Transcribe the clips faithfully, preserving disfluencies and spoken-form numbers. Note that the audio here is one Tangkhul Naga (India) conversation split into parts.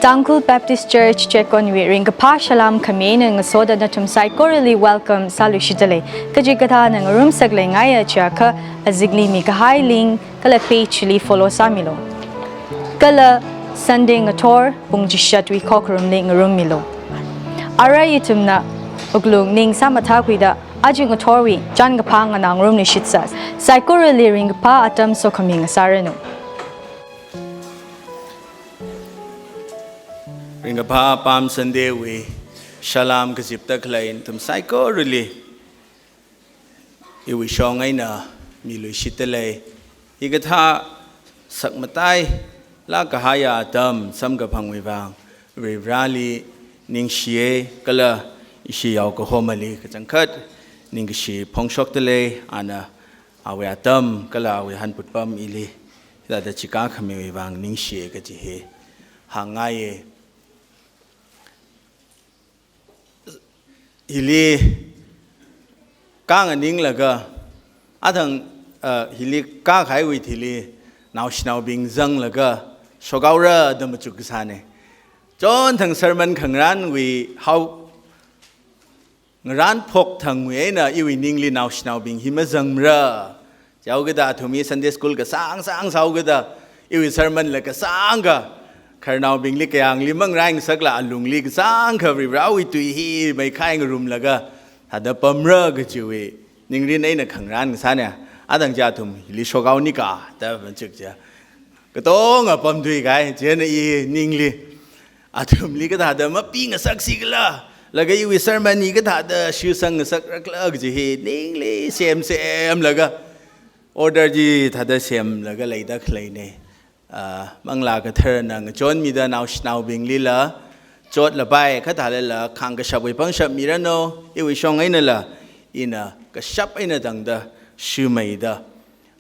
Tangkhul Baptist Church Chekonwui ringkaphā salām khami eina ngasoda nathum saikorali welcome sāluishitdalei. Kachikathāna ngarumsak leingaiya chiakha azingli mikahai link kala page li follow sāmilu. Kala Sunday ngathor pung chishatwui khokharumli ngarummilu. Ara ithumna wuklung ning sāmathākhuida aja ngathorwui chānkaphā nganā ngarumluishitsa. Saikorali ringkaphā atam sokhami ngasāranu. Ringkaphā Palm Sunday wui salām kazipda khalei nathum saikorali iwui shong eina miluishitdalei. Hikathā sakmatailāk kahaiya atam samkaphangwui vang Varivarali ningshiya kala ishi yaokahomali kachangkhat ningkashi phongshokdalei. Ana awui atam kala awui hanput pam ili hithāda chikā khamiwui vang ningshiya kaji hi hāngngaiya. Hili khanganinglaga, athang, uh, hili khakahaiwui thili naoshinaobing zanglaga shokhaora da machuk kasāna. Chonthang sermon khangarānwui hao ngarān phokthangwui eina iwui ningli naoshinaobing hi mazangmara. Chihaokida athum hi Sunday school kasāng sāng sāhaokida, iwui sermon la kasāngkha, khararnaobingli kayāngli mangarāngasakla alungli kasāngkha Varivarawui tui hi meikhai ngarumlaga thāda pamra kajiwui ningrin eina khangarān kasāna. Athang chi athum hili shokhaonika da machuk chi katonga pamthuikahai, chieina i ningli athumli kathāda mapingasaksi khala, laga iwui sermon hi kathāda shitsang ngasakra khala kaji hi ningli semsemlaga, order chi thāda semlaga leida khaleina. Ah, Manglā Katharana ngachonmida naoshinaobinglila chotlapai, kha thālala khāngkashapwui pangshap miranu, iwui shong einala ina kashap eina tangda shimeida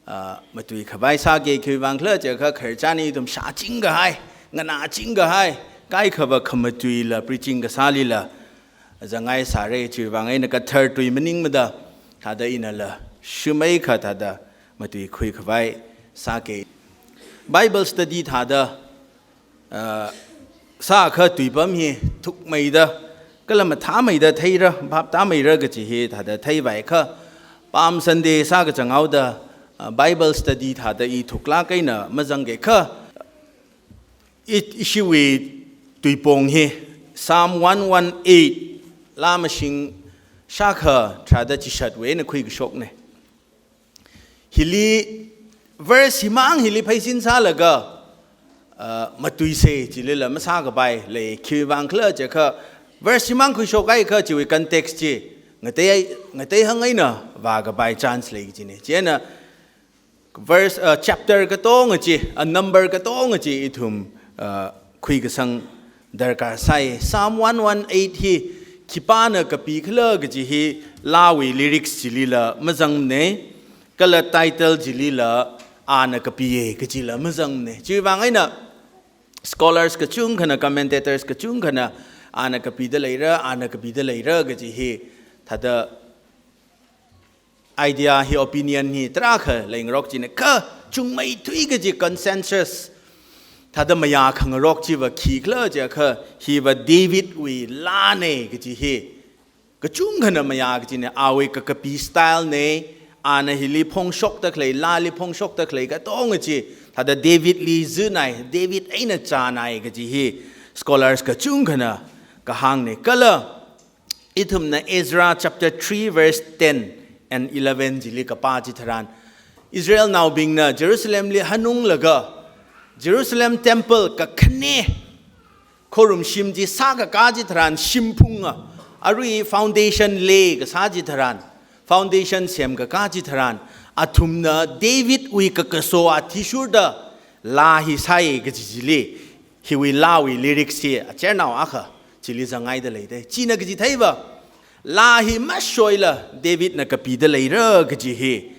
ah, matuikhavai sāki. Khiwuivang khala chiakha khararchan hi ithum shāchingkahai, nganāchingkahai, kaikhava khamatuila preaching kasālila zangngai sāra. Chiwuivang eina kathar tui maningmada thāda inala shimeikha thāda matuikhuikhavai sāki. Bible study thāda ah, sākha tuipam hi thukmeida kala mathāmeida theira, bhap tāmeira kaji hi thāda theivaikha, Palm Sunday sākachanghaoda, ah, Bible study thāda i thuklāk eina mazangkakha, i, ishiwui tuipong hi Psalm one one eight, laa mashing shākha tharāda chishatwui eina khuikashokna. Hili verse himang hili pheisin sālaga, ah, matuisa chilila masākapai lei. Khiwuivang khala chiakha verse himang khuishokhaiakha chiwui context chi ngatei, ngatei hang eina vākapai chance lei kajina. Chieina verse, ah, chapter katonga chi, ah, number katonga chi ithum, ah, khuikasang darkar sāi. Psalm one one eight hi khipāna kapi khala kaji hi laawui lyrics chilila mazangmana, kala title chilila ana kapiya kajila mazangmana. Chiwuivang eina scholars kachungkhana, commentators kachungkhana ana kapida leira, ana kapida leira kaji hi thāda idea hi, opinion hi tarākha leingarok china, kha chungmeithui kaji consensus thāda mayā khangarok chiva khikhala chiakha hiva Davidwui laana kaji hi kachungkhana mayā kajina. Awui kakapi style na, ana hili phongshokda khalei, laali phongshokda khalei katonga chi thāda Davidli zunai, David eina chānai kaji hi scholars kachungkhana kahāngna. Kala ithumna Ezra chapter three verse ten and eleven chili kapā chitharan, Israelnaobingna Jerusalemli hanunglaga, Jerusalem temple kakhane khorumshim chi sākakā chitharan, shimphunga, arui foundation lay kasā chitharan, foundation semkakā chitharan, athumna Davidwui kakaso athishurda laa hi sāi kaji chili, hiwui laawui lyrics hi achernao akha chili zangngaida leida. China kaji theiva, laa hi mashoila Davidna kapida leira kaji hi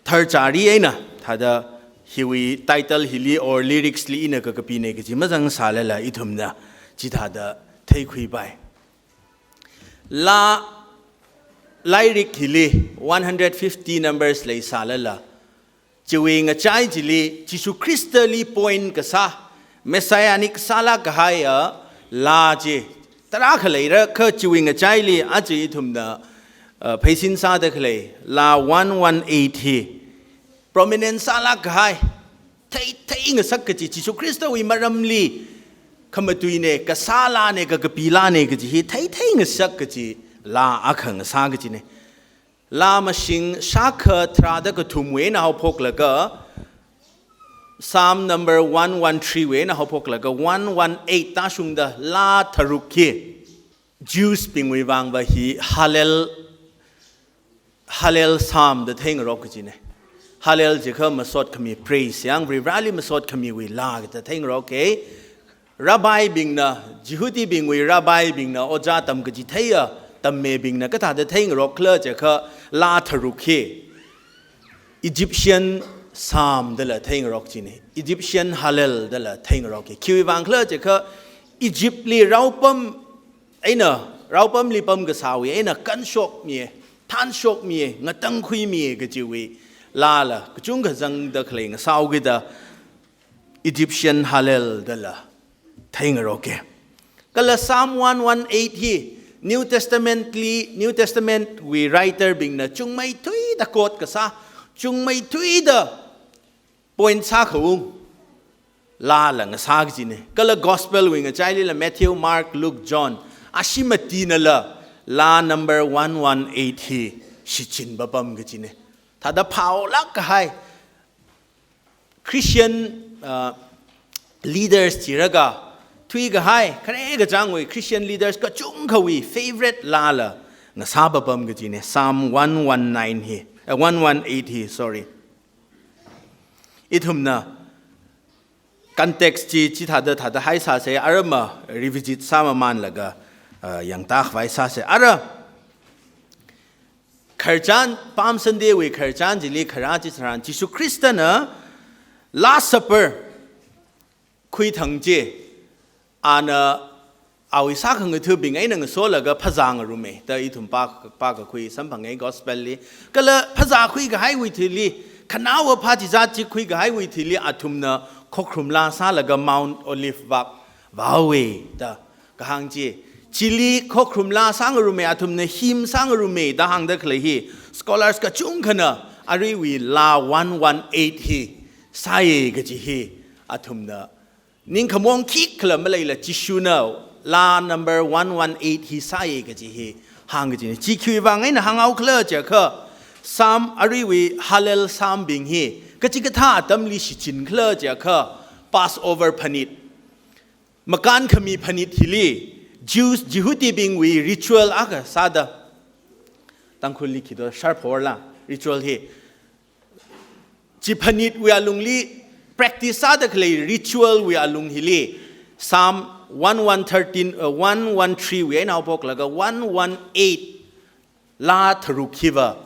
tharchari eina thāda hiwui title hili or lyrics li ina kakapina kaji mazangsālala ithumna chithāda theikhuipai. Laa lairik hili one hundred fifty numbers leisālala, chiwui ngachai chili Jishu Khristali point kasā, Messianic sālāk kahaiya laa chi tarākha leira, kha chiwui ngachaili aja ithumna, uh, pheisin sāda khalei laa one one eight hi prominent sālāk kahai, theithei ngasak kachi, Jishu Khristawui maramli khamatuine, kasā laane, kakapi laane kachi hi theithei ngasak kachi laa akha ngasā kachine. Laa mashing shākha tharāda kathumwui eina haophoklaga, Psalm number one one three wui eina haophoklaga one one eight tāshungda laa tharuk hi Jews bingwui vangva hi Hallel, Hallel Psalm da theingarok kachine. Hallel jikha masot khami, praise, yang Varivarali masot khamiwui laa da theingarok e. Rabbi bingna, Jihudibingwui rabbi bingna ojā tamkachitheiya tammebingna kathāda theingarok khala jikha laa tharuk hi Egyptian Psalm dala theingarok chine, Egyptian Hallel dala theingarok e. Khiwui vang khala jikha Egypt li raopam eina, raopamli pam kasāwui eina kanshokmi, thanshokmi, ngatangkhuimi kachiwui laala kachungkha zangda khalei ngasāhaokida Egyptian Hallel dala theingarok e. Kala Psalm one one eight hi New Testament li, New Testament wui writer bingna chungmeithuida quote kasā, chungmeithuida point sākhaung laala ngasā kachine. Kala Gospel wui ngachailila Matthew, Mark, Luke, John, ashi matinala laa number one one eight hi shichin papam kachine. Thāda phaolāk kahai Christian, uh, leaders chiraga thuikahai, khare kachangwui Christian leaders kachungkhawui favorite laala ngasā papam kachine, Psalm one one nine hi, uh, one one eight hi, sorry. Ithumna context chi, chithāda thāda haisāse, arama revisit sāmamanlaga, uh, yangtakhavai sāse. Ara khararchan, Palm Sunday wui khararchan chili kharā chitharan, Jishu Khristana Last Supper khuithang chi, ana awui sākhangathabing eina ngasolaga phazā ngarume da ithum pā, pākakhui samphanga Gospel li. Kala phazā khuikahaiwui thili, khanaowa phāchizat chi khuikahaiwui thili athumna khokharum laa sālaga Mount Olive vak vāhaowe da kahāng chi. Chili khokharum laa sāngarume, athumna hymn sāngarume da hāngda khalei hi scholars kachungkhana aruiwui laa one one eight hi sāye kachi hi athumna ningkhamong khikhala maleila Jishuna laa number one one eight hi sāye kachi hi hāng kachine. Chi khiwui vang eina hānghao khala jikha, Psalm, aruiwui Hallel Psalm bing hi kachikathā atamli shichinkhala jikha, Passover phanit, makānkhami phanit hili Jews, Jihudibingwui ritual akha sāda, Tangkhulli khi do, sharphorla ritual hi. Chi phanitwui alungli practice sāda khalei ritual wui alung hili Psalm one one thirteen, uh, one one three wui eina haophoklaga one one eight laa tharuk hiva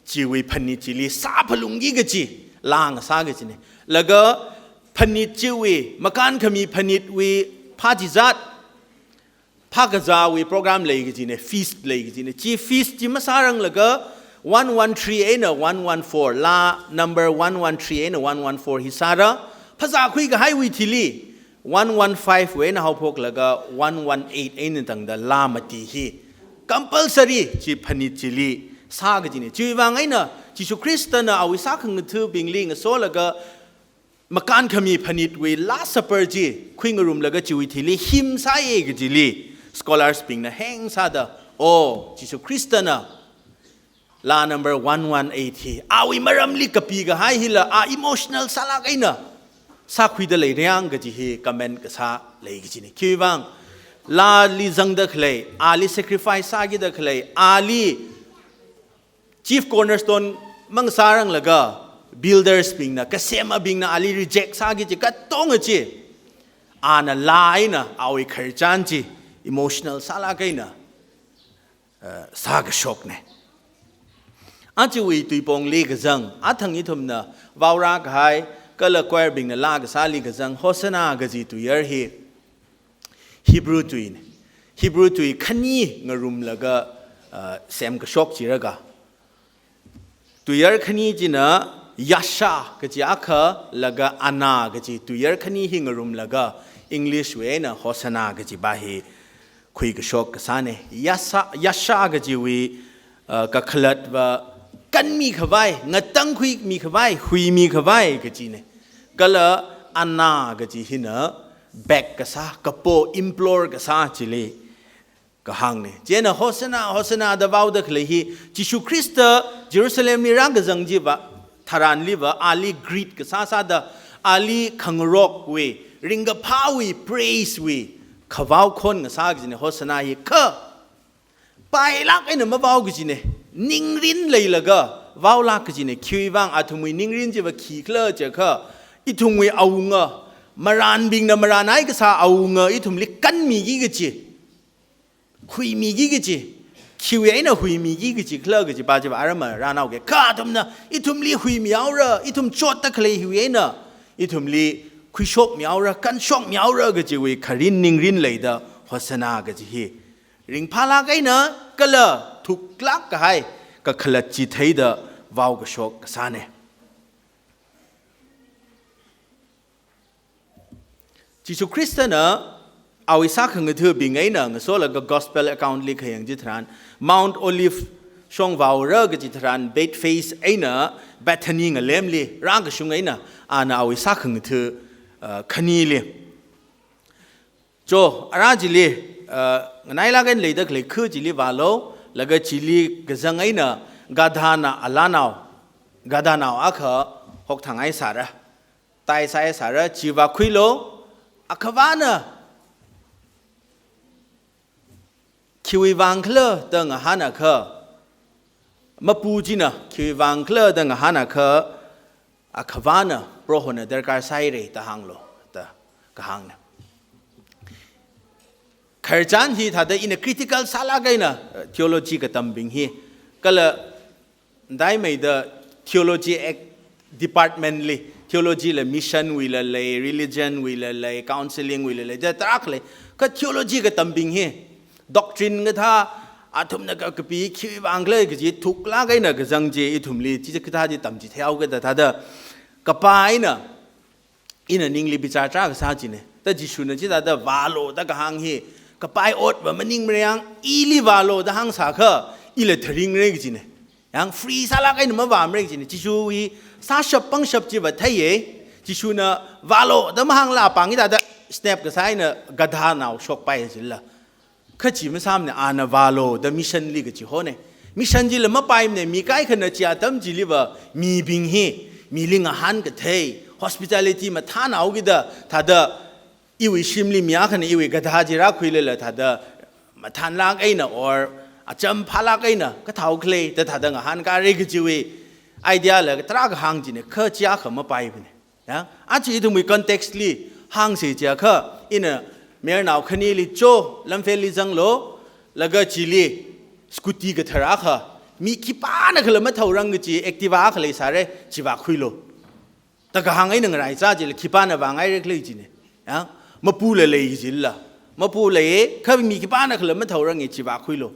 chiwui phanit chili sāphalungki kachi laa ngasā kachine. Laga phanit chiwui, makānkhami phanitwui phāchizat, phākazāwui program lei kachine, feast lei kachine. Chi feast chi masāranglaga one one three eina one one four, laa number one one three eina one one four hi sāra, phazā khuikahaiwui thili one one five wui eina haophoklaga one one eight eina tangda laa mati hi compulsory chi phanit chili sā kachine. Chiwui vang eina Jishu Khristana awui sākhangathabingli ngasolaga makānkhami phanitwui Last Supper chi khuingarumlaga chiwui thili hymn sāye kachili scholars bingna heng sāda, oh, Jishu Khristana laa number one one eight hi awui maramli kapikahai hila a emotional sālāk eina sākhuida leirayang kachi hi comment kasā lei kachine. Khiwui vang, laali zangda khalei, ali sacrifice sākida khalei, ali chief cornerstone mangasāranglaga builders bingna, kasemabingna ali reject sāki kachi katonga chi, ana laa eina awui khararchan chi emotional sālāk eina, uh, sākashokne. Ajawui tuipongli kazang, athang ithumna vaorā kahai, kala choir bingna laa kasāli kazang, Hosanna kaji tuiyar hi Hebrew tuine. Hebrew tui khani ngarumlaga, uh, semkashok chiraga, tuiyar khani china Yasha kaji akha laga Anna kaji tuiyar khani hi ngarumlaga English wui eina Hosanna kajiva hi khuikashok kasāne. Yasha, Yasha kajiwui, uh, kakhalatva kanmikhavai, ngatangkhuimikhavai, huimikhavai kajine. Kala Anna kaji hina beg kasā, kapo, implore kasā chili kahāngne. Chieina Hosanna, Hosanna da vaoda khalei hi, Jishu Khrista Jerusalemli rākazang chiva tharanliva, ali greet kasā sāda, ali khangarokwui, ringkaphāwui, praise wui khavao khon ngasā kajine Hosanna hi. Kha pailāk eina mavao kajine, ningrin leilaga vaolāk kajine. Khiwuivang athumwui ningrin chiva khikhala jiakha, ithumwui awunga, marānbingna marānhai kasā awunga ithumli kanmiki kaji, huimiki kaji, khiwui eina huimiki kaji khala kajiva chiva arama rānaoke. Kha athumna ithumli huimihaora, ithum chotda khalei hiwui eina ithumli khuishokmihaora, kanshokmihaora kajiwui kharin ningrin leida Hosanna kaji hi ringphālāk eina kala thuklāk kahai kakhalat chi theida vaokashok kasāne. Jishu Khristana awui sākhangathabing eina ngasolaga Gospel account li khayang chitharan, Mount Olive shong vaora kaji tharan, Bethphage eina Bethany ngalemli rākashung eina ana awui sākhangatha, uh, khanili, "Cho, ara chili, uh, nganailāk eina leida khalei kha chili vālo, laga chili kazang eina gadhana alanao, gadhanao akha hokthāngai sāra, taisai sāra, chi vākhuilo, akhavana khiwuivang khala da ngahānakha, mapu china khiwuivang khala da ngahānakha, akhavana Prohona darkar sāhaire da hānglo," da kahāngna. Khararchan hi thāda ina critical sālāk eina, uh, theology katambing hi, kala daimeida theology ek department li, theology la mission wuila lei, religion wuila lei, counseling wuila lei, da tarākha lei. Kha theology katambing hi, doctrine kathā, athumna kakapi khiwuivang khala kaji thuklāk eina kazang chi ithumli chikathā chi tamchitheihaoke da thāda, kapai eina ina ningli bichar tarākha sā chine. Da Jishuna chithāda vālo da kahāng hi, kapai otva maningmara yang, ili vālo da hāngsākha, ila tharingra kajine. Yang free sālāk eina mavāmara kajine. Jishuwui sāshap pangshap chiva theiye. Jishuna vālo da mahāngla apāng hithāda snap kasā eina gadhanao shokpai jila. Kha chi masāmane, ana vālo da mission li kachihone. Mission chila mapaimane, mi kaikhana chi atam chiliva mibing hi, mili ngahānkathei, hospitality mathānhaokida, thāda iwui shimli mi akhana iwui gadha chi rākhuilala thāda mathānlāk eina or acham phālāk eina kathāo khalei da thāda ngahānkare kajiwui idea la tarākha hāng chine, kha chi akha mapaimane. Ya, aja ithumwui context li hāngsa chiakha, ina mayarnao khanili, "Cho, Lamphel li zanglo, laga chili scooty kathar akha, mi khipānakhala mathaorang kaji Activa akha leisāre, chi vākhuilo," da kahāng eina ngaraichā chila khipāna vāngaira khala jine. Ya, mapula lei jila. Mapu leiye, kha mi khipānakhala mathaorange, chi vākhuilo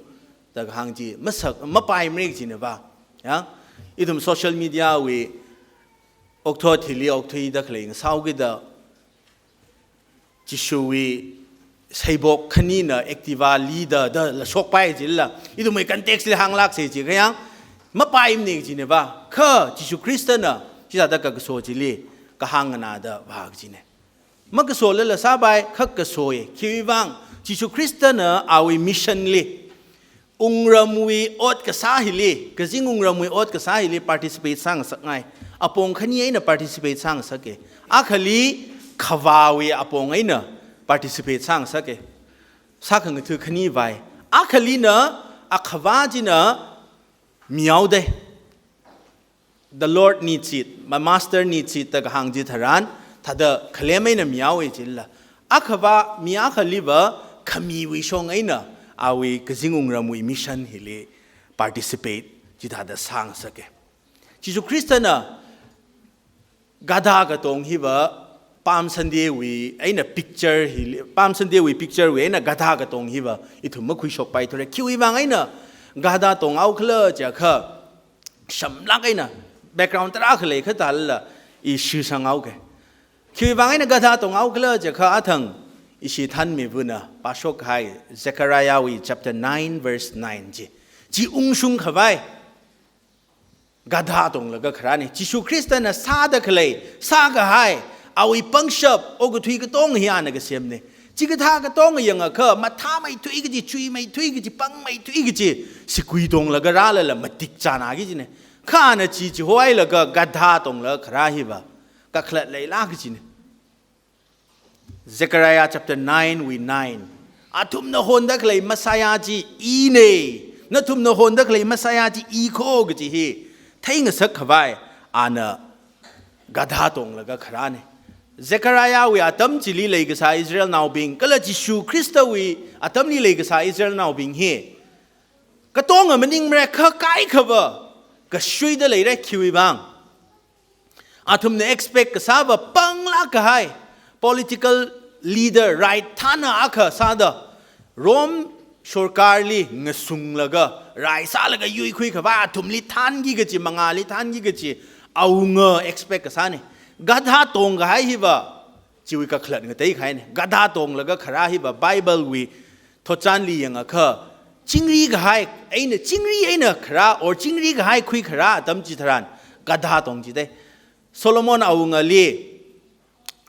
da kahāng chi masak, mapaimara jineva. Ya, ithum social media wui okthot hili okthuida khalei ngasāhaokida, Jishuwui seibok khanina Activa lida da la shokpai jila, ithumwui context li hānglāksa chiakha yang mapaimane jineva. Kha Jishu Khristana chithāda kakaso chili kahāng nganāda vā kajine. Makasolala sāpai, kha kasoye. Khiwuivang, Jishu Khristana awui mission li, wungramwui ot kasā hili, kazing wungramwui ot kasā hili participate sāngasakngai. Apong khani eina participate sāngasake. Akhali khavāwui apong eina participate sāngasake. Sākhangatha khani vai. Akhalina, akhavā china mihaodei. "The Lord needs it, my master needs it," da kahāng chitharan, thāda khalem eina mihaowe jila. Akhavā mi akhaliva khamiwui shong eina awui kazing wungramwui mission hili participate chithāda sāngasake. Jishu Khristana gadha katong hiva Palm Sunday wui eina picture hili, Palm Sunday wui picture wui eina gadha katong hiva ithum makhuishokpaithura. Khiwuivang eina gadha tonghaokhala chiakha, shamlāk eina background tarākha lei khathālala i shitsanghaoke. Khiwui vang eina gadha tonghaokhala jiakha athang ishi thānmivana pāshokkahai Zechariahwui chapter nine verse nine chi. Chi ungshungkhavai gadha tonglaga kharāne. Jishu Khristana sāda khalei, sākahai, awui pangshap, okathui katonga hi ana kasemne. Chikathā katonga yangakha, mathāmeithui kaji, chuimeithui kaji, pangmeithui kaji, sigui tonglaga rālala matik chānāki kajine. Kha ana chi chihohailaga gadha tonglaga kharā hiva kakhalat leilāka kajine. Zechariah chapter nine wui nine. Athumna honda khalei Messiah chi ine. Nathumna honda khalei Messiah chi ikho kaji hi theingasakkhavai ana gadha tonglaga kharāne. Zechariahwui atam chili leikasā Israelnaobing, kala Jishu Khristawui atamli leikasā Israelnaobing hi katonga maningmare, kha kaikhava kashuida leire. Khiwui vang? Athumna expect kasāva panglāk kahai political leader, raithana akha sāda, Rome sorkarli ngasunglaga, rai sālaga yuikhuikhavai, athumli thānki kaji, mangāli thānki kaji awunga expect kasāne. Gadha tongkahai hiva chiwui kakhalat ngatei kahaine. Gadha tonglaga kharā hiva Bible wui thotchanli yangakha, chingri kahai eina, chingri eina kharā, or chingri kahai khuikharā atam chitharan gadha tongchidei. Solomon awungali,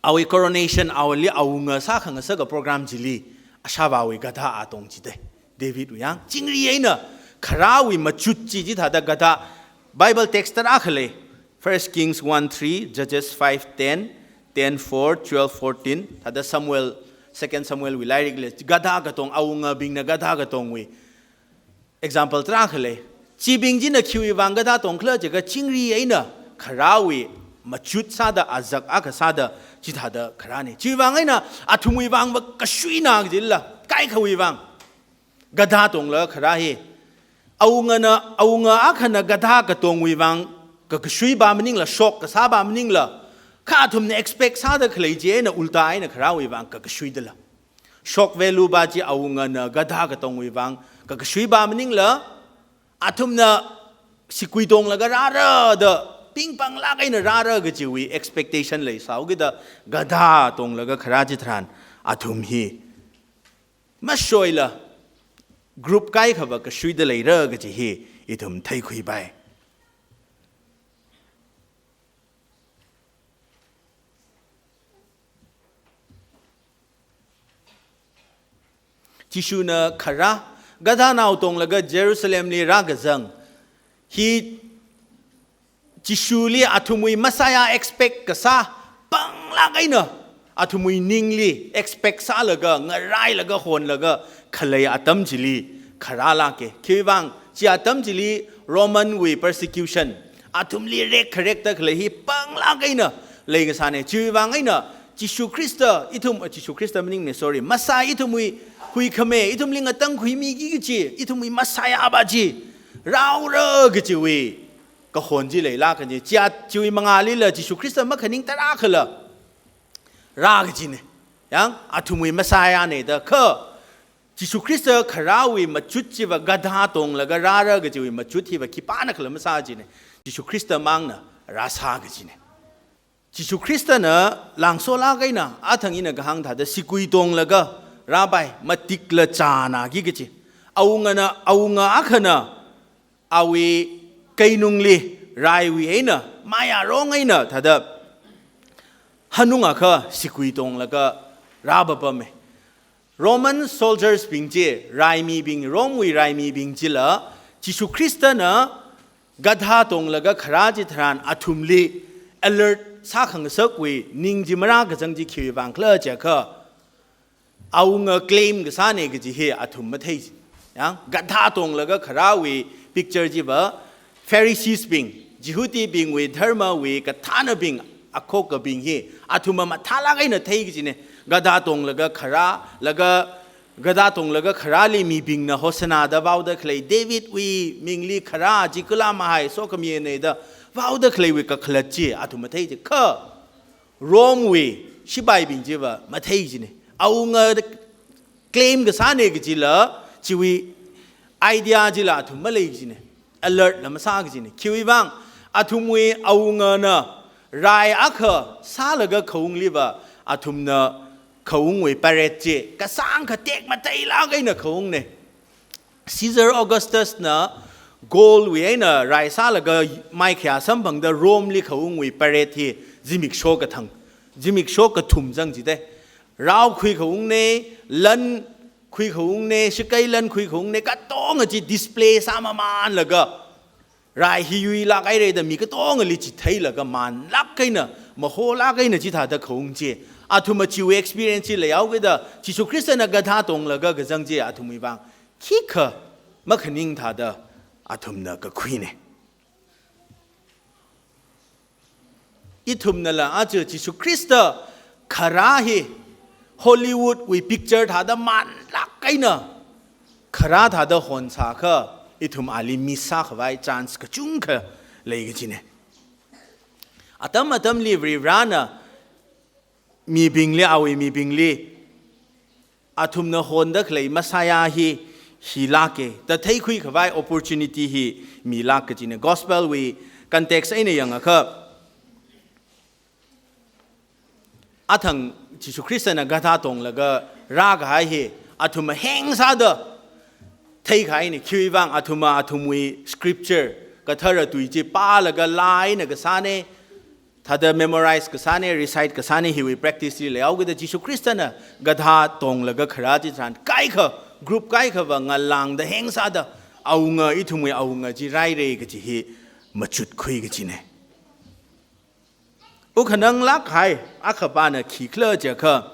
awui coronation awungali awunga sākhangasaka program chili, ashāvāwui gadha a tongchidei. Davidwui yang, chingri eina kharāwui machut chi chithāda gadha, Bible text tarākha lei. First Kings one three, Judges five ten, ten four, twelve fourteen, thāda Samuel, Second Samuel wui lairikli, gadha katong, awungabingna gadha katongwui example tarākha lei. Chibing china khiwui vang gadha tongkhala jiakha chingri eina kharāwui machut sāda, azak akha sāda, chithāda kharāne. Chiwui vang eina athumwui vangva kashuina kajila, kaikhawui vang gadha tonglaga kharā hi. Awungana, awunga akhana gadha katongwui vang kakashuiva maningla, shock kasāva maningla, kha athumna expect sāda khalei chi eina ulta eina kharāwui vang kakashuidala. Shock value va chi awungana gadha katongwui vang kakashuiva maningla, athumna sigui tonglaga rāra da, pingpanglāk eina rāra kajiwui expectation leisāhaokida, gadha tonglaga kharā chitharan athum hi mashoila group kaikhava kashuida leira kaji hi ithum theikhuipai. Jishuna kharā, gadhanao tonglaga Jerusalemli rākazang hi Jishuli athumwui Messiah expect kasā panglāk eina athumwui ningli expect sālaga, ngarailaga, honlaga khalei atam chili kharālāke. Khiwui vang, chi atam chili Roman wui persecution, athumli rekkharekta khalei hi panglāk eina leikasāne. Chiwui vang eina Jishu Khrista ithum, Jishu Khrista maningne, sorry, Messiah ithumwui huikhame, ithumli ngatangkhuimiki kaji, ithumwui Messiah va chi rāura kajiwui kahon chi leilākane. Chi a, chiwui mangālila Jishu Khrista makhaning tarākhala rā kajine. Yang, athumwui Messiah ne da kha, Jishu Khrista kharāwui machut chiva gadha tonglaga rāra kajiwui machut hiva khipānakhala masā kajine. Jishu Khrista mangna rāsā kajine. Jishu Khristana langsolāk eina, athang ina kahāng thāda sigui tonglaga rāpai, matikla chānāki kaji. Awungana, awunga akhana awui keinungli raiwui eina, mayarong eina thāda hanungakha sigui tonglaga rāpapame. Roman soldiers bing chi, raimibing, Rome wui raimibing chila, Jishu Khristana gadha tonglaga kharā chitharan athumli alert sākhangasakwui ning chi marākazang chi khiwui vangkhala jiakha, awunga claim kasāne kaji hi athum mathei. Yang, gadha tonglaga kharāwui picture chiva, Pharisees bing, Jihudibingwui dharmawui kathānabing, akhokabing hi athumva mathālāk eina thei kajine. Gadha tonglaga kharā, laga gadha tonglaga kharāli mibingna Hosanna da vaoda khalei, Davidwui mingli kharā, jikulamahai, sokhamiya ne da vaoda khaleiwui kakhalat chi athum mathei chi. Kha Rome wui shipaibing chiva mathei kajine. Awunga claim kasāne kajila, chiwui idea chila athum malei kajine. Alert la masā kajine. Khiwui vang, athumwui awungana rai akha sālaga khaungliva athumna khaungwui parade chi kasāng katek matailāk eina khaungne. Caesar Augustus na gold wui eina rai sālaga maikhayā samphangda Rome li khaungwui parade hi zimiksho kathang, zimiksho kathum zang jite. Rao khuikhaungne, lan khuikhaungne, shakai lan khuikhaungne, katonga chi display sāmamanlaga, rai hi yuilāk haire da mi katongali chitheilaga manlāk eina, maholāk eina chithāda khaung chi. Athum achiwui experience chi leihaokida, Jishu Khristana gadha tonglaga kazang chi athumwui vang khikha makhaning thāda athumna kakhuine. Ithumnala aja Jishu Khrista kharā hi Hollywood wui picture thāda manlāk eina kharā thāda honsākha, ithum ali miss sākhavai chance kachungkha lei kachine. Atam atamli Varivarana mibingli, awui mibingli, athumna honda khalei Messiah hi, hilāke da theikhuikhavai opportunity hi milāk kachine. Gospel wui context eina yangakha, athang Jishu Khristana gadha tonglaga rākahai hi athumna heng sāda theikahaine. Khiwui vang athumna athumwui scripture, kathara tui chi pālaga laa eina kasāne, thāda memorize kasāne, recite kasāne, hiwui practice li leihaokida Jishu Khristana gadha tonglaga kharā chitharan kaikha, group kaikhava ngalāngda heng sāda awunga, ithumwui awunga chi rāhaire kachi hi machutkhui kachine. Wukhanang lākhai akhapana khikhala jiakha,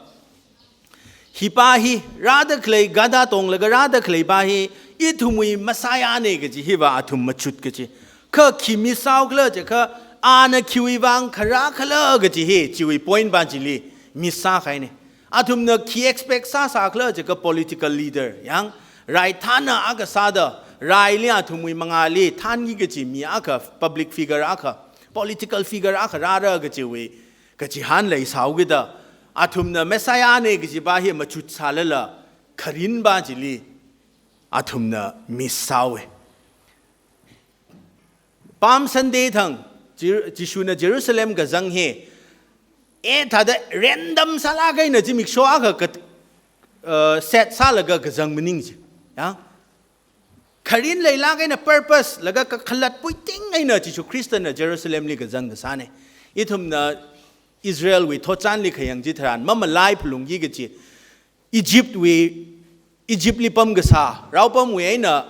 hi pa hi rāda khalei, gadha tonglaga rāda khalei pa hi ithumwui Messiah ne kachi hiva athum machut kachi. Kha khi miss sāhaokhala jiakha, ana khiwui vang kharā khala kachi hi, chiwui point pa chili miss sākahaine. Athumna khi expect sāsākhala jiakha political leader, yang rai thāna akha sāda, raili athumwui mangāli thānki kachi mi akha, public figure akha, political figure akha rāra kachiwui kachihān leisāhaokida, athumna Messiah ne kachi pa hi machut sālala, kharing pa chili athumna miss sāhaowe. Palm Sunday thang, Jer-, Jishuna Jerusalem kazang hi, eh, thāda random sālāk eina zimiksho akha ka, uh, set sālaga kazang maning chi. Ya? Kharing leilāk eina purpose laga kakhalat puiting eina Jishu Khristana Jerusalem li kazang kasāne. Ithumna Israel wui thotchanli khayang chitharan, mamalai phalungki kachi, Egypt wui, Egypt li pam kasā, rao pamwui eina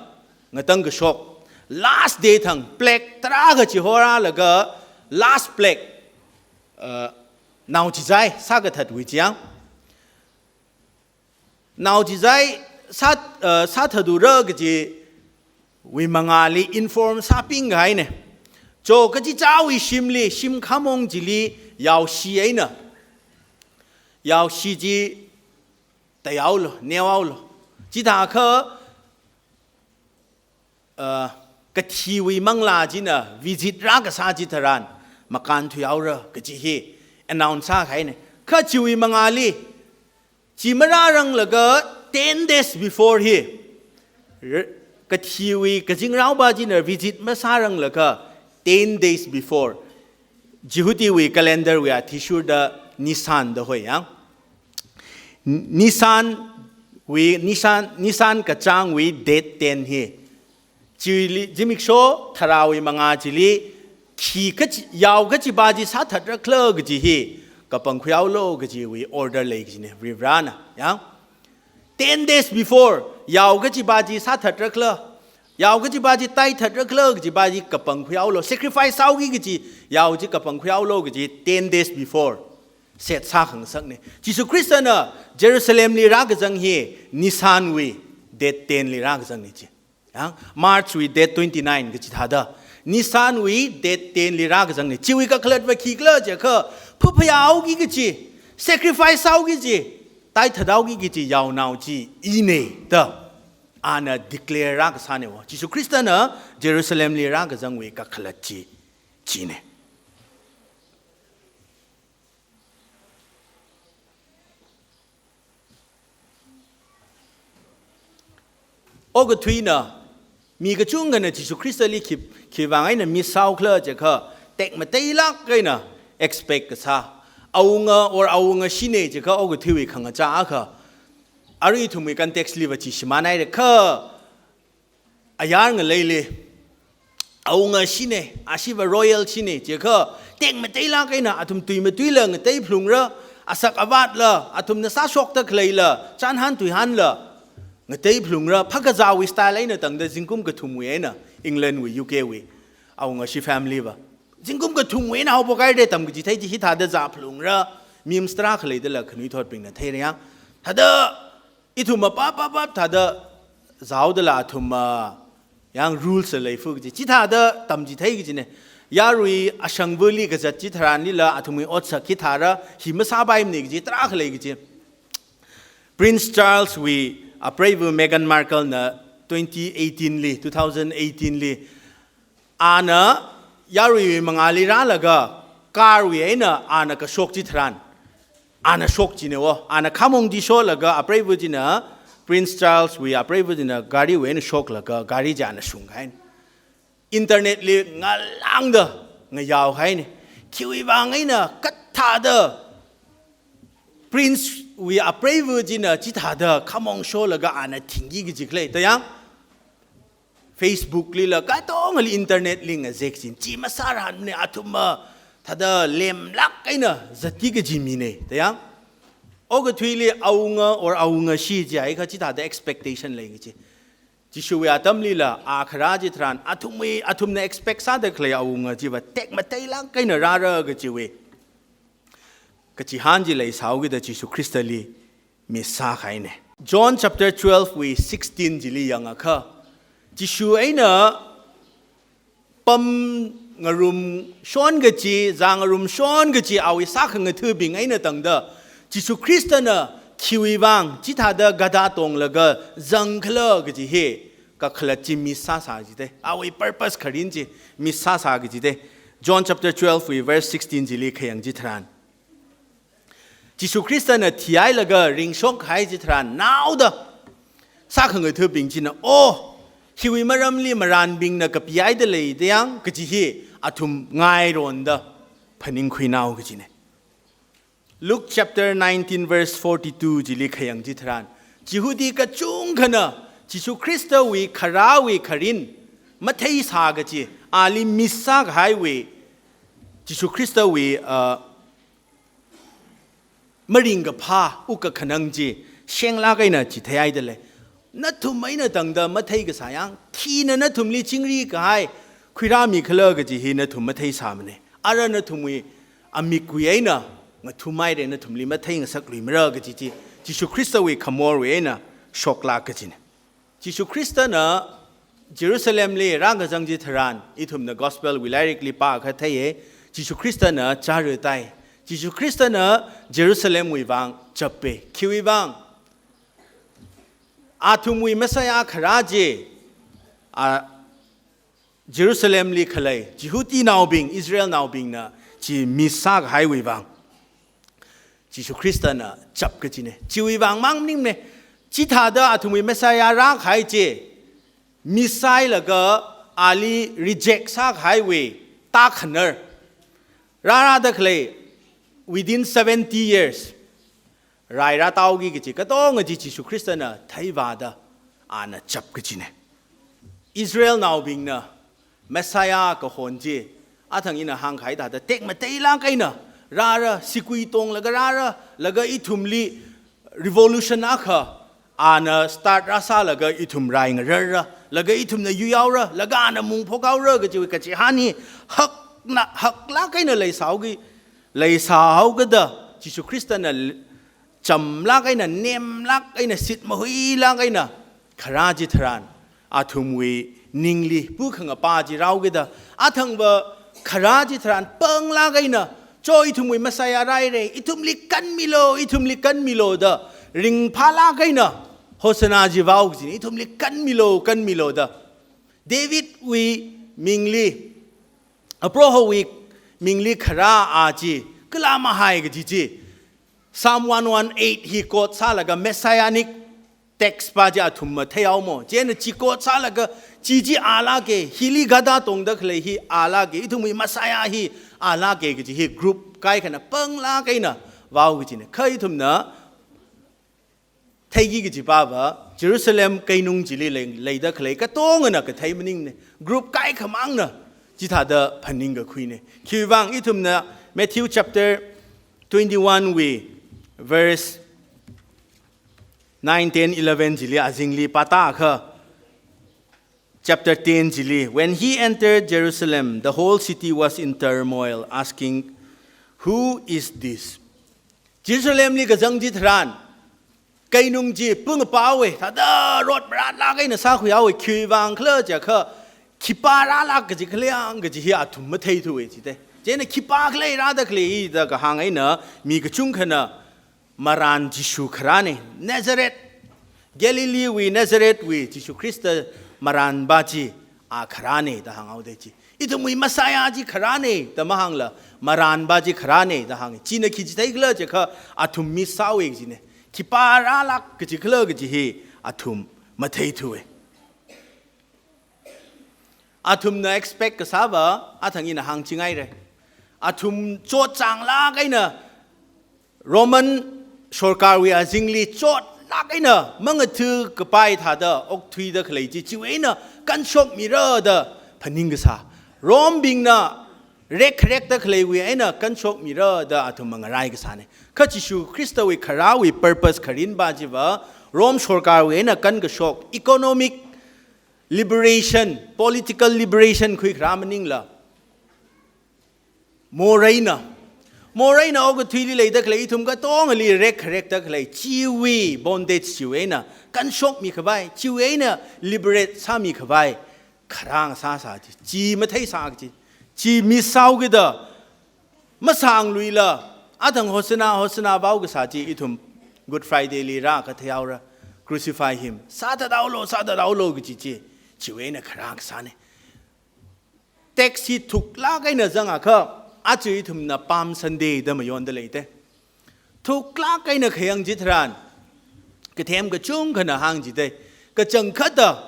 ngatang kashok, last day thang, plague tarākha chihorālaga, last plague, uh, naochizai sākathatwui chiyang. Naochizai sā, uh, sāthathaora kachiwui mangāli inform sāpingkahaine. Cho kachichāwui shimli, shim khamong chili yaoshi eina, yaoshi chi taihaolu, neohaolu. Chithākha, uh, kathiwui manglā china visit rākasā chitharan makānthuihaora kachi hi announce sākahaine. Kha chiwui mangāli, chi marāranglaga ten days before hi, r-, kathiwui kazingrao pa china visit masāranglaga ten days before, Jihudiwui calendar wui athishurda Nisan da hoi yang. Nisan wui, Nisan, Nisan kachāngwui date ten hi, chili, zimiksho tharāwui mangā chili, khi kachi, yao kachi pa chi sāthatra khala kachi hi kapangkhuihaolu kachiwui order lei kachine, Varivarana. Ya? Ten days before, yao kachi pa chi sāthatra khala, yao kachi pa chi taithatra khala kachi pa chi kapangkhuihaolu, sacrifice sāhaoki kachi yao chi kapangkhuihaolu kachi ten days before set sākhangasakne. Jishu Khristana Jerusalem li rākazang hi Nisan wui date ten li rākazangne chi. Ya, March wui date twenty-nine kachi thāda, Nisan wui date ten li rākazangne. Chiwui kakhalatva khikhala jiakha, phaphayāhaoki kachi, sacrifice sāhaoki kachi, taithathaoki kachi yaonao chi ine da ana declare rākasāne wo. Jishu Khristana Jerusalem li rākazangwui kakhalat chi, chine. Okathuina Mi kachungkhana Jishu Khristali khi, khiwuivang eina miss sāhaokhala jiakha, tekmateilāk eina expect kasā. Awunga or awungashina jiakha okathuiwui khangachā akha. Arui ithumwui context liva chi shimānhaira kha, ayar ngaleili, awungashina, ashiva royal shina jiakha, tekmateilāk eina athum tui matuila ngateiphalungra, asak avātla, athumna sāshokda khaleila, chānhān tuihānla, ngateiphalungra, phākazāwui style eina tangda zingkum kathumwui eina England wui, U K wui awungashi family va. Zingkum kathumwui eina haophok haira tamkachithei chi hithāda zāphalungra, memes tarākha leidala khanuithotbingna theira ya. Thāda ithum mapap pap pap thāda zāhaodala athum, ah, yang rules leiphu kaji. Chithāda tamchithei kajina. Yarui ashangvali kazat chitharanlila athumwui otsak hithāra, hi masāpaimana kaji, tarākha lei kaji. Prince Charles wui apreiva Meghan Markle na twenty eighteen li, two thousand eighteen li, ana yaruiwui mangāli rālaga, car wui eina ana kashok chitharan, ana shok kajina wo, ana khamong chi sholaga apreiva china, Prince Charles wui apreiva china gariwui eina shoklaga, gari chi ana shunghaina. Internet li ngalāngda ngayaohaina. Khiwuivang eina kathāda Prince wui apreiva china chithāda khamong sholaga ana thingki kaji khala da yang, Facebook lila katongali internet li ngazek kajina, chi masāranmana, athum ma thāda lemlāk eina zatki kaji mina da yang. Okathuili awunga or awungashi jiakha chithāda expectation lei kaji. Jishuwui atamlila a kharā chitharan, athumwui, athumna expect sāda khalei awunga chiva tekmateilāk eina rāra kajiwui kachihān chi leisāhaokida Jishu Khristali miss sākahaina. John chapter twelve wui sixteen chili yangakha, Jishu eina pamngarumshon kaji, zāngarumshon kaji awui sākhangathabing eina tangda, Jishu Khristana khiwuivang chithāda gada tonglaga zangkhala kaji hi kakhalat chi miss sāsā kajida, awui purpose kharing chi miss sāsā kajida. John chapter twelve wui verse sixteen chili khayang chitharan, Jishu Khristana thihailaga ringshokhai chitharan naoda sākhangathabing china, "Oh, hiwui maramli marānbingna kapihaida lei da yang," kaji hi athum ngaironda phaningkhuinao kajina. Luke chapter nineteen verse forty-two chili khayang chitharan, Jihudi kachungkhana Jishu Khristawui kharāwui kharing matheisā kaji, ali miss sākahaiwui, Jishu Khristawui, uh, maringkaphā wukkakhanang chi shenglāk eina chitheihaida lei. Nathum eina tangda matheikasā yang, khina nathumli chingri kahai khuirāmikhala kaji hi nathum matheisāmana. Ara nathumwui amikwui eina ngathumhaira, nathumli matheingasakluimara kaji chi Jishu Khristawui khamorwui eina shoklāk kajina. Jishu Khristana Jerusalemli rākazang chitharan, ithumna Gospel wui lairikli pākha theiya, Jishu Khristana chara tai. Jishu Khristana Jerusalemwui vang chapa. Khiwuivang? Athumwui Messiah kharā chi, a, Jerusalemli khalei Jihudinaobing, Israelnaobingna chi miss sākahaiwui vang Jishu Khristana chap kajina. Chiwui vang mang maningmana, chithāda athumwui Messiah rākahai chi miss sāhailaga ali reject sākahaiwui tākhanar rārāda khalei within seventy years rai rātaoki kaji katonga chi Jishu Khristana theivāda ana chap kajina. Israelnaobingna Messiah kahon chi, athang ina hāngkahai thāda tekmateilāk eina rāra, sigui tonglaga rāra, laga ithumli revolution akha ana start rāsālaga ithum rai ngararra, laga ithumna yuihaora, laga ana mungphokhaora kajiwui kachihān hi hakna, haklāk eina leisāhaoki, leisāhaokida Jishu Khristana l-, chamlāk eina, nemlāk eina, shitmahuilāk eina kharā chitharan, athumwui ningli pukhangapa chi rāhaokida, athangva kharā chitharan panglāk eina, "Cho, ithumwui Messiah rāhaira, ithumli kanmilo, ithumli kanmilo," da ringphālāk eina Hosanna chi vāhao kajina, "Ithumli kanmilo, kanmilo," da. Davidwui mingli, Prohowui mingli kharā a chi kala mahai kaji chi, Psalm one one eight hi quote sālaga Messianic text pa chi athum matheihaomo. Chieina chi quote sālaga Chi chi alāke, hili gada tongda khalei hi alāke, ithumwui Messiah hi alāke kaji hi group kaikhana panglāk eina vao kajine. Kha ithumna theiki kaji pava, Jerusalem keinung chili lei, leida khalei katongana kathei maningne. Group kaikhamangna chithāda phaningkakhuine. Khiwui vang ithumna Matthew chapter twenty-one wui verse nine, ten, eleven chili azingli pātākha, chapter ten chili, "When he entered Jerusalem, the whole city was in turmoil, asking, 'Who is this?'" Jerusalemli kazang chitharan, keinung chi pung pao e, thāda rot maratlāk eina sākhuihaowe, khiwui vang khala jiakha, khipā rālāk kaji khaleiang kaji hi athum matheithuwe chite. Chieina khipā khalei rāda khalei da kahāng eina mi kachungkhana marān Jishu kharāne, Nazareth, Galileewui Nazarethwui Jishu Khrista marānpa chi a kharāne da hānghaode chi. Ithumwui Messiah chi kharāne da mahāngla, marānpa chi kharāne da hānge. China khi chitheikhala jiakha athum miss sāhaowe kajine. Khipā rālāk kaji khala kaji hi athum matheithuwe. Athumna expect kasāva athang ina hāngchingaire. Athum chotchānglāk eina Roman sorkarwui azingli chotlāk eina mangathu kapai thāda okthuida khalei chi, chiwui eina kanshokmira da phaning kasā. Romebingna rekkharekda khaleiwui eina kanshokmira da athum mangarai kasāne. Kha Jishu Khristawui kharāwui purpose kharinpa chiva, Rome sorkarwui eina kankashok, economic liberation, political liberation khuikharā maningla, moreina, moreina okathuili leida khalei ithum katongali rekkharekda khalei chiwui bondage chiwui eina kanshokmi khavai, chiwui eina liberate sāmi khavai kharā ngasāsā chi, chi matheisā chi, chi miss sāhaokida masāngluila, athang Hosanna, Hosanna vao kasā chi ithum Good Fridayli rākha theihaora, "Crucify him. Sāthathaolu, sāthathaolu," kaji chi, chiwui eina kharā kasāne. Tax hi thuklāk eina zangakha, aja ithumna Palm Sunday da mayonda leite. Thuklāk eina khayang chitharan, kathem kachungkhana hāng chite. Kachangkhatta,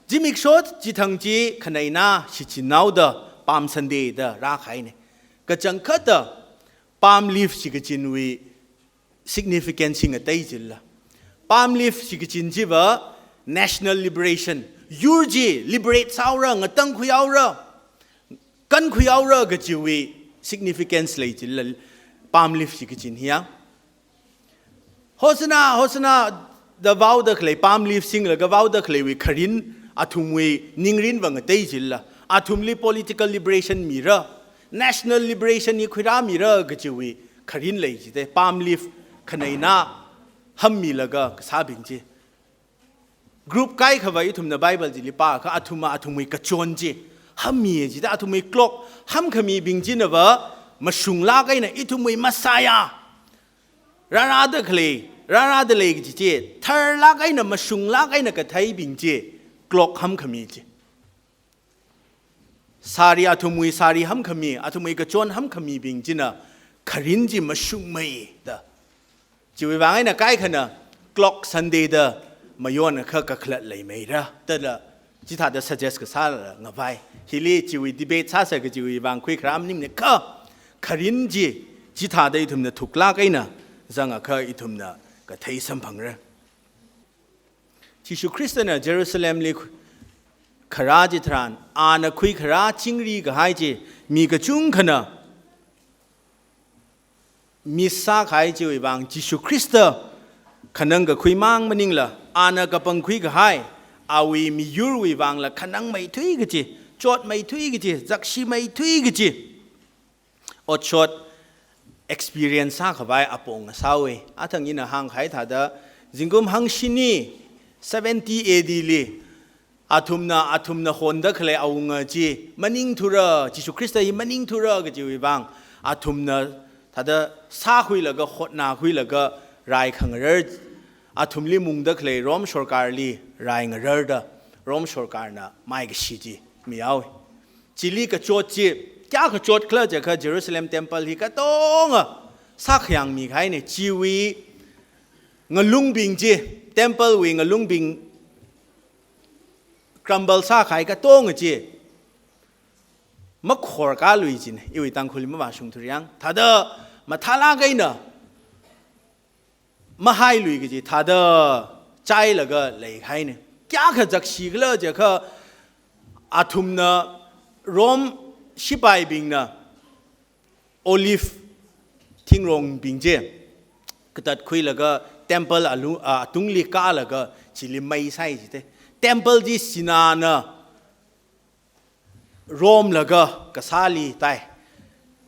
zimiksho chithang chi khaneina shichinhaoda Palm Sunday da rākahaine. Kachangkhatta, palm leaf shikachinwui significance hi ngatei chila. Palm leaf shikachin chiva national liberation, yur chi liberate sāhaora, ngatangkhuihaora, kankhuihaora kajiwui significance lei chila palm leaf shikachin hiya. Hosanna, Hosanna da vaoda khalei, palm leaf singlaga vaoda khaleiwui kharin, athumwui ningrinva ngatei chila, athumli political liberation mira, national liberation hi khuirāmira kajiwui kharin lei chite, palm leaf khaneina hammilaga kasābing chi. Group kaikhava ithumna Bible chili pākha athumva athumwui kachon chi hammi chida, athumwui cloak hamkhamibing chinava mashunglāk eina ithumwui Messiah rārāda khalei, rārāda lei kaji chi, tharlāk eina mashunglāk eina katheibing chi, cloak hamkhami chi. Sari, athumwui sari hamkhami, athumwui kachon hamkhamibing china kharin chi mashungmei da. Chiwui vang eina kaikhana cloak Sunday da mayonakha kakhalat leimeira da la, chithāda suggest kasāla ngavai. Hili chiwui debate sāsa kajiwui vang khuikharā maningne, kha kharin chi chithāda ithumna thuklāk eina zangakha ithumna kathei samphangra. Jishu Khristana Jerusalemli khu-, kharā chitharan, ana khuikharā chingri kahai chi mi kachungkhana miss sākahai chiwui vang, Jishu Khrista khanang kakhuimang maningla, ana kapangkhui kahai awui miyurwui vangla khanangmeithui kaji, chotmeithui kaji, zakshimeithui kaji otshot experience sākhavai apong ngasāhaowe. Athang ina hāngkahai thāda, zingkum hangshini, seventy A D li, athumna, athumna honda khalei awunga chi maningthura, Jishu Khrista hi maningthura kajiwui vang, athumna thāda sākhuilaga, hotnakhuilaga, rai khangarar, athumli mungda khalei Rome sorkarli rai ngararda, Rome sorkarna maikashi chi mihaowe. Chili kachot chi, kayā kachot khala jiakha Jerusalem temple hi katonga sākhayang mikahaine, chiwui ngalungbing chi, temple wui ngalungbing crumble sākahai katonga chi makhorkālui jina, iwui Tangkhulli mavāshungthur yang. Thāda mathālāk eina mahailui kaji, thāda chailaga leikahaina. Kayākha zakshikhala jiakha, athumna Rome sipaibingna olive thingrongbing chi katatkhuilaga temple alu-, a, atungli kālaga chili mei sāi jite. Temple chi sināna romlaga kasāli tai.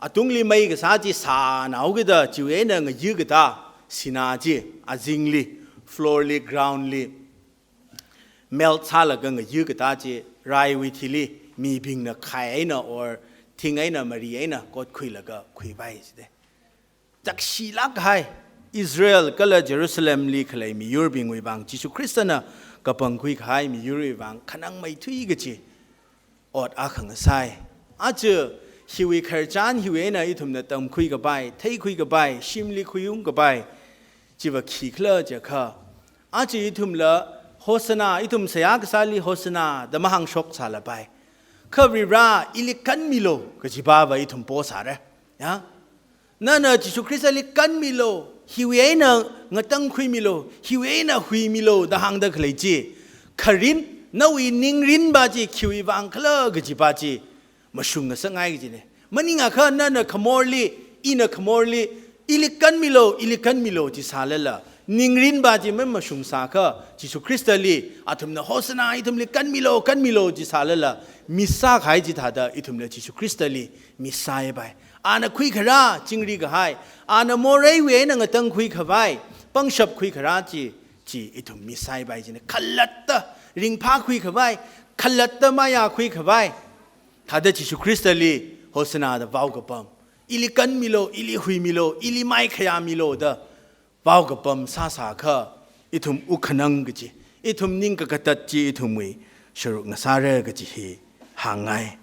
Atungli mei kasā chi sānao kida chiwui eina ngayā katā sinā chi azingli, floor li, ground li melt sālaga ngayā katā chi raiwui thili mibingna khai eina or thing eina mari eina kotkhuilaga khuipai jite. Zakshilāk kahai Israel kala Jerusalemli khalei miyurbingwui vang, Jishu Khristana kapangkhui kahai miyurwui vang khanangmeithui kaji ot akha ngasai. Aja hiwui khararchan hiwui eina ithumna tamkhui kapai, theikhui kapai, shimli khuiung kapai chiva khikhala jiakha, aja ithumla Hosanna, ithum seihā kasāli Hosanna da mahāngshok sālapai. Kha Varivara, ili kanmilo kajiva ithum posāra. Ya? Nana Jishu Khristali kanmilo, hiwui eina ngatangkhuimilo, hiwui eina huimilo da hāngda khalei chi, kharin, nawui ningrinva chi khiwui vang khala kajiva chi mashung ngasakngai kajina. Maningakha nana khamorli, ina khamorli, ili kanmilo, ili kanmilo chi sālala, ningrinva chi mamashungsākha, Jishu Khristali athumna Hosanna, ithumli kanmilo, kanmilo chi sālala, miss sākahai chithāda ithumla Jishu Khristali miss sāipai. Ana khuikharā chingri kahai, ana moreiwui eina ngatangkhui khavai, pangshap khuikharā chi, chi ithum miss sāipai jina. Khalatta ringphākhui khavai, khalatta mayākhui khavai, thāda Jishu Khristali Hosanna da vaokapam, ili kanmilo, ili huimilo, ili maikhayāmilo da vaokapam sāsākha, ithum wuk khanang kaji, ithum ning kakatat chi ithumwui sharuk ngasāra kaji hi hāngngai.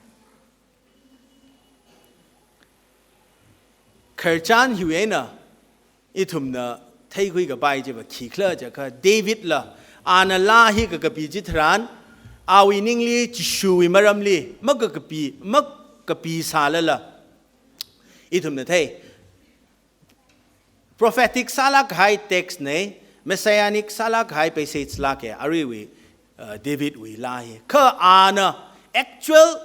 Khararchan hiwui eina ithumna theikhui kapai chiva khikhala jiakha, Davidla ana laa hi kakapi chitharan, awui ningli Jishuwui maramli makakapi, makapi sālala, ithumna thei, prophetic sālāk kahai text nei, messianic sālāk kahai passage lāka, aruiwui, uh, Davidwui laa hi. Kha ana actual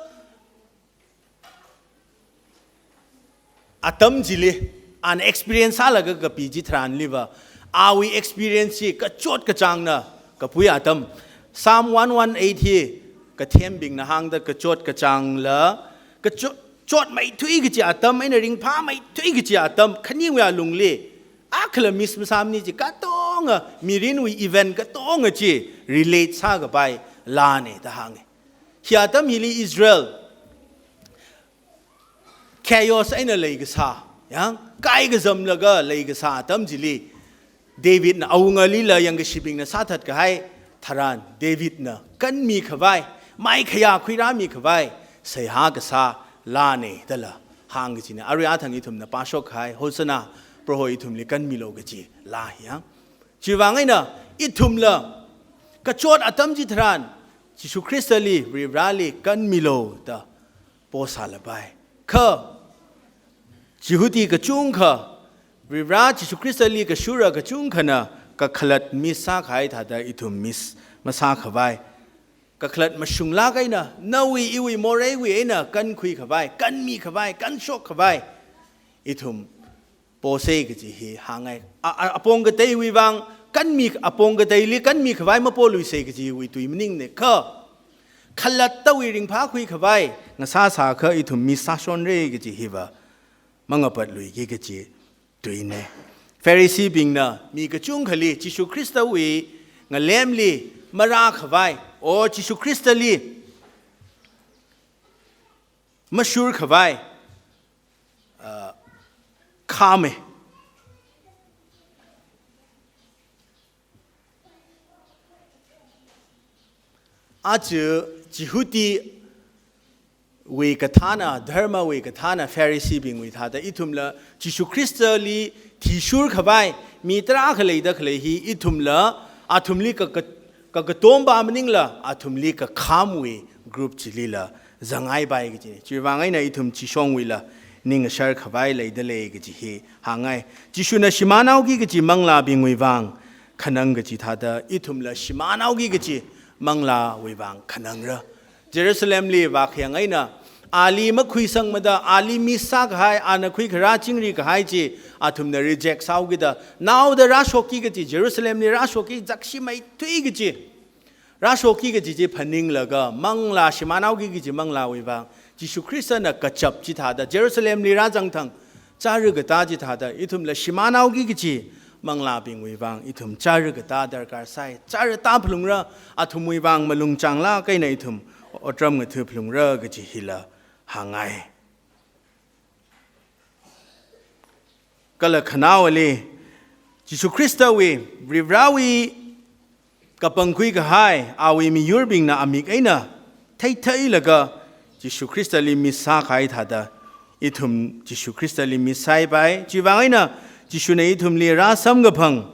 atam chili, ana experience sālaga kapi chitharanliva, awui experience chi kachot kachāngna kapui atam. Psalm one one eight hi kathembingna hāngda kachot kachāngla, kachot, chotmeithui kaji atam, eina ringphāmeithui kaji atam, khaningwui alungli akhala miss masāmana chi katonga, mirinwui event katonga chi relate sākapai laana da hānga. Hi atam hili Israel chaos eina leikasā, yang kaikazamlaga leikasā atam chili, Davidna awungalila yangkashibingna sāthat kahai tharan, Davidna kanmi khavai, maikhayā khuirāmi khavai seihā kasā laana dala hāng kajina. Arui athang ithumna pāshok kahai, Hosanna, Proho ithumli kanmilo kaji laa hi yang. Chiwuivang eina ithumla kachot atam chitharan, Jishu Khristali, Varivarali kanmilo da posālapai. Kha Jihudi kachungkha, Varivara Jishu Khristali kashura kachungkhana kakhalat miss sākahai thāda ithum miss masākhavai, kakhalat mashunglāk eina, nawui iwui moreiwui eina kankhui khavai, kanmi khavai, kanshok khavai ithum posa kaji hi hāngngai. A, a, apong kateiwui vang kanmi, apong kateili kanmi khavai mapoluisa kajiwui tui maningna. Kha khalattawui ringphākhui khavai ngasāsākha ithum miss sāshonra kaji hiva mangapatluiki kaji tuina. Phariseebingna mi kachungkhali Jishu Khristawui ngalemli marākhavai, o Jishu Khristali mashurkhavai, uh, khāma. Aja Jihudiwui kathāna, dharmawui kathāna, Phariseebingwui thāda ithumla Jishu Khristali thishurkhavai mi tarākha leida khalei hi ithumla athumli ka, ka, kakatompa maningla athumli kakhamwui group chilila zanghaipai kaji. Chiwuivang eina ithum chishongwuila ningashar khavai leidalei kaji hi hāngngai. Jishuna shimānhaoki kaji manglābingwui vang khanang kaji thāda, ithumla shimānhaoki kaji manglāwui vang khanangra. Jerusalemli vākhayang eina, ali makhuisangmada, ali miss sākahai, ana khuikharā chingri kahai chi athumna reject sāhaokida, naoda rāshokki kaji, Jerusalemli rāshokki, zakshi maithui kaji, rāshokki kaji chi phaninglaga, manglā shimānhaoki kaji manglāwui vang Jishu Khristana kachap chithāda Jerusalemli rāzangthang chara katā chithāda, ithumla shimānhaoki kaji manglābingwui vang ithum chara katā darkar sai. Chara tāphalungra, athumwui vang malung chānglāk eina ithum otram ngatha phalungra kaji hila hāngngai. Kala khanaowali, Jishu Khristawui, Varivarāwui kapangkhui kahai, awui miyurbingna amik eina theitheilaga Jishu Khristali miss sākahai thāda, ithum Jishu Khristali miss sāhaipai. Chiwuivang eina Jishuna ithumli rāsamkaphang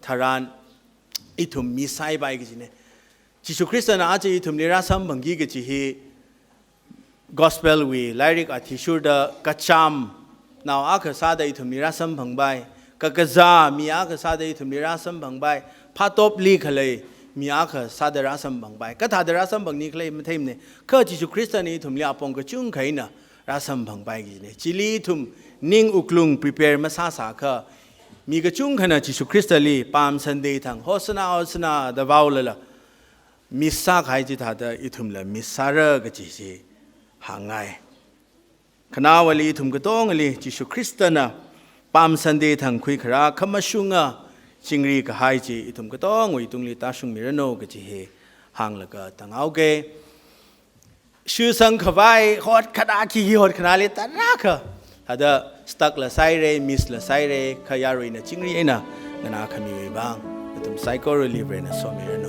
tharan ithum miss sāhaipai kajina. Jishu Khristana aja ithumli rāsamphangki kaji hi Gospel wui lairik athishurda kachamnao akha sāda ithumli rāsamphangpai, kakazā mi akha sāda ithumli rāsamphangpai, phatopli khalei mi akha sāda rāsamphangpai. Kathāda rāsamphangni khalei matheimana, kha Jishu Khristana ithumli apong kachungkha eina rāsamphangpai kajina. Chili ithum ning wuklung prepare masāsākha, mi kachungkhana Jishu Khristali Palm Sunday thang Hosanna, Hosanna da vaolala miss sākahai chithāda ithumla miss sāra kaji chi hāngngai. Khanaowali ithum katongali Jishu Khristana Palm Sunday thang khuikharā khamashunga chingri kahai chi ithum katongwui tungli tāshungmiranu kaji hi hānglaga tānghaoke. Shusang khavai hotkhanā, khikhi hotkhanāli tarākha thāda stuck la sāhaira, miss la sāhaira, kha yaruina chingri eina nganākhamiwui vang nathum saikorali Varena somiranu.